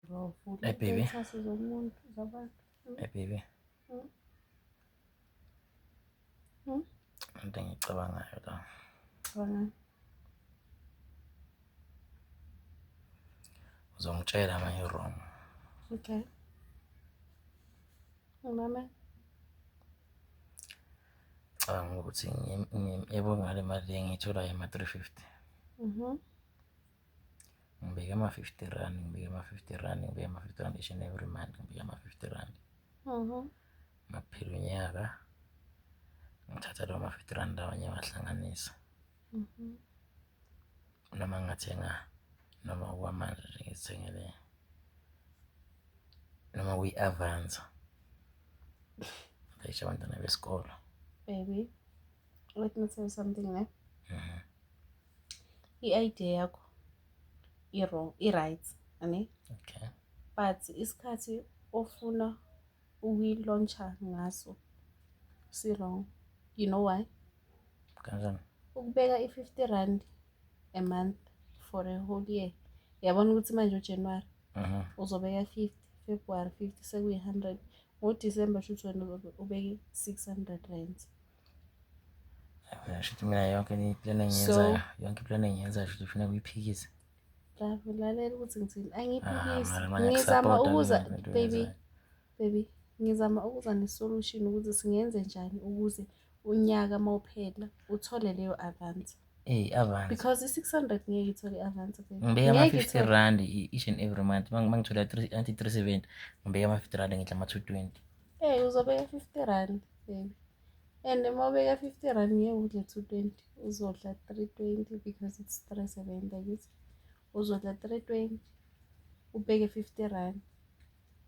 Uzovula Hey, baby. iy'thaso zomuntu zabantu. Hey baby. Into engiyicabangayo la. Cabanga. Uzongitshela uma ngi-wrong. Okay. Mama. Cabanga ukuthi yebo ngale mali le engiyitholayo ema-350. Ngibeke ama-50 rand, ngibeke ama-50 rand, ngibeke ama-50 rand each and every month, ngibeke ama-50 rand. Makuphela unyaka ngithatha lawo ma-50 rand lawa ngiyawahlanganisa. Noma ngingathenga noma okwamanje nje ngizithengele noma kuyi-Avanza. Ngidayishe abantwana besikolo. Baby, let me tell you something ne. I-idea yakho i-wrong, i-right, ane? Okay. But isikhathi ofuna ukuyi-launch-a ngaso si-wrong. You know why? Kanjani? Ukubeka i-50 rand a month for a whole year. Yabona ukuthi manje uJanuary uzobeka 50, February 50 sekuyi-100. NgoDisemba shuthi wena uzobe ubeke 600 rand. Mina shuthi mina yonke i-plan engiyenzayo, yonke i-plan engiyenzayo shuthi ufuna kuyiphikise. Love, lalela ukuthi ngithini. Ah, Angiyiphikisi. mara manje Ngizama ngiyakusapota ukuza mina into baby, oyenzayo. baby, ngizama ukuza ne-solution ukuthi singenze njani ukuze unyaka mawuphela uthole leyo advance. Ey, Avanza. Because i-600 ngeke ithole i-advance baby. Ngibeka Ngeke ama-50 ithole. rand each and every month. Mangithola anti 370, ngibeka ama-50 rand ngidla ama-220. Hey, uzobeka 50 rand baby. And uma ubeka 50 rand ngeke udle 220, uzodla 320 because it's 370 angithi. Uzodla 320 ubeke 50 rand.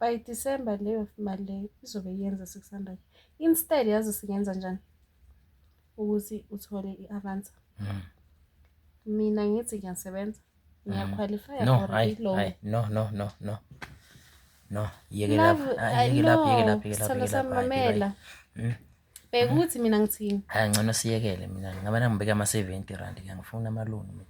By December leyo mali leyo izobe yenza 600. Instead yazi singenza njani ukuthi uthole i-Avanza. Mina ngithi ngiyasebenza, ngiyaqualify No, for hayi, i-loan. hayi, no, no, no, no. No, yeke Love, lapha, I yeke lapha, yeke know, lapha, yeke lapha, sithando yeke sami lapha, hayi, mamela. hayi. Bheka ukuthi mina ngithini. Hayi ngcono siyekele mina ngabe nangibeka ama-70 rand ke angifuni ama-loan mina.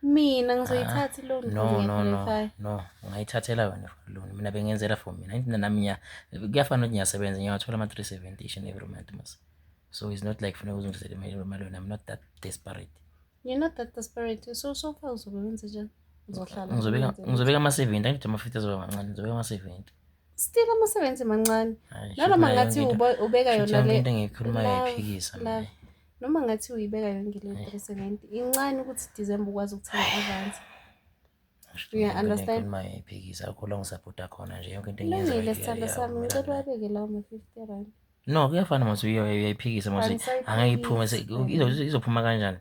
Mina ngizoyithatha i-loan No, because no, no, ngiyaqualify. no, ungayithathela wena loan. Mina bengenzela for mina. Mina nami kuyafana ukuthi ngiyasebenza, ngiyawathola ama-370 each and every month mas. So it's not like funeka uzongithathele imali imali wena. I'm not that desperate. You're not that desperate. So so far uzobe wenze njani? Uzohlala Ngizobeka wenze ngizobeka ama-70, angithi ama-50 azoba mancane, ngizobeka ama-70. Still ama-70 mancane. Hayi, shuthi Nanoma mina ngathi yonke into- ubeka shuthi yona yonke le into engiyikhulumayo Love, uyayiphikisa mina. love. Noma ngathi uyibeka yonke le 370 incane ukuthi December ukwazi ukuthenga i-Avanza. Shuthi You mina yonke into understand? engiyikhulumayo uyayiphikisa, akukho la ngisapota khona nje yonke into engiyenzayo Kulungile sithando sami, iyavumelana ngicela nayo. uwabeke lawo ma-50 rand. No, kuyafana mos uyayiphikisa mos Angisayiphikisi, angeke iphume baby. izophuma kanjani?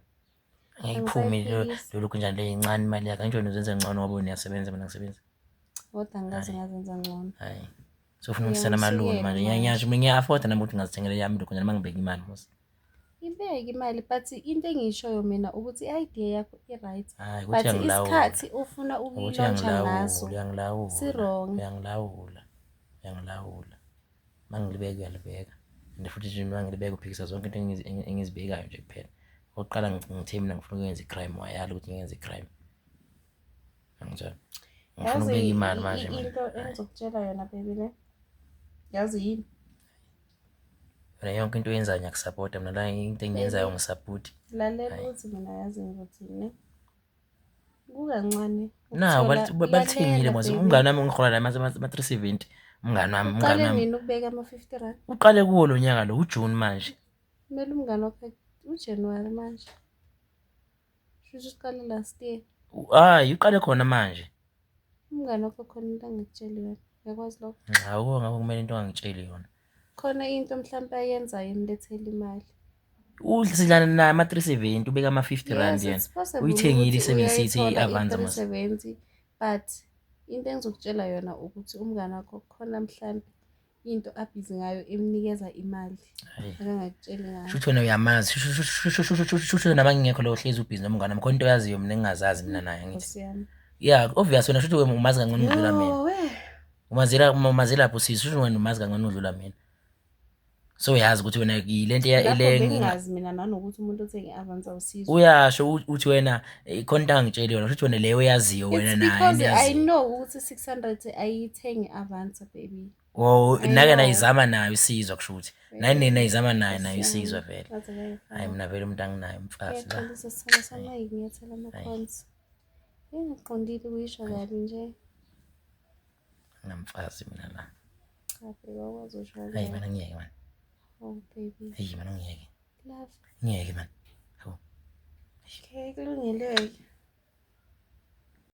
Angeke iphume Angisayiphikisi. lolu kunjani le incane imali yakho angisho wena uzenza ngcono ngoba wena uyasebenza mina ngisebenza. Kodwa angikaze ngazenza ngcono. Hayi. So ufuna ukungithathela ama-loan Uyangisulela manje. manje. Ngiyasho mina ngiya-afforda nami ukuthi ngazithengela yami lokho njani uma ngibeka imali mos. Ibeke imali but into engiyishoyo mina ukuthi i-idea yakho i-right. Hayi But ukuthi uyangilawula. isikhathi ofuna Ukuthi ukuyi-launch-a ngaso uyangilawula, uyangilawula. si-wrong. Uyangilawula. Uyangilawula. Mangilibeka uyalibeka. And futhi nje mangilibeka uphikisa zonke into engizibekayo nje kuphela. Okokuqala ngithe mina ngifuna ukwenza i-crime wayala ukuthi ngiyenze i-crime. Angitshela. Ngifuna Yazi ukubeka imali manje mina. into engizokutshela yona baby le. Yazi yini? Mina yonke into oyenzayo ngiyakusapota mina la into engiyenzayo ngisapoti. Lalela ukuthi mina yazi ngizothini ne. Kukancane Na ukuthola- balithengile lalela, mos baby. umngane wami ngihola la ama 370 umngane wami umngane Uqale wami nini ukubeka ama-50 rand? uqale kuwo lo nyaka lo uJune manje. Kumele umngane wakho uJanuary manje. Shuthi uqale last year. Hayi uqale khona manje. Umngane wakho khona into angakutsheli yona. Uyakwazi lokho? Hawu ngabe kumele into angitsheli yona. Khona into mhlampe ayenzayo imlethela imali. Udlala naye ama 370 ubeka ama 50 rand Yes, yena. it's possible Uyithengile ukuthi i-7 seat uyayithola i-Avanza mos. i-370 but into engizokutshela yona ukuthi umngane wakho khona mhlampe into abhizi ngayo imnikeza imali Hayi. akangakutsheli ngayo. Shuthi wena uyamazi. Shuthi wena mangingekho lo hlezi ubhizi nomngane wami khona into oyaziyo mina engingazazi mina naye angithi. Nkosi yami. Yeah, obvious wena shuthi wena umazi kangcono udlula mina. Yo, we. Umazela umazela lapho sisi shuthi wena umazi kangcono udlula mina. So uyazi ukuthi wena yilento Lapho bengingazi mina nanokuthi umuntu othenga i-Avanza usizwe. Uyasho uthi wena khona into angitsheli yona, futhi wena leyo oyaziyo wena naye. Because I know ukuthi 600 ayithengi i-Avanza baby. Oh, nake nayizama nayo isizwa kusho ukuthi naye nina nayizama nayo nayo isizwa vele. Hayi mina vele umuntu anginayo umfazi la. Ngiyaxolisa sithando sami ayinyathela ama-cons. Engiqondile kuyisho kabi nje. Nginamfazi mina la. Cha baby awukwazi usho kanjalo. Hayi mana ngiyeke man. Oh baby. Hey mana ngiyeke. Love. Ngiyeke man. Hawu. Okay, kulungile-ke.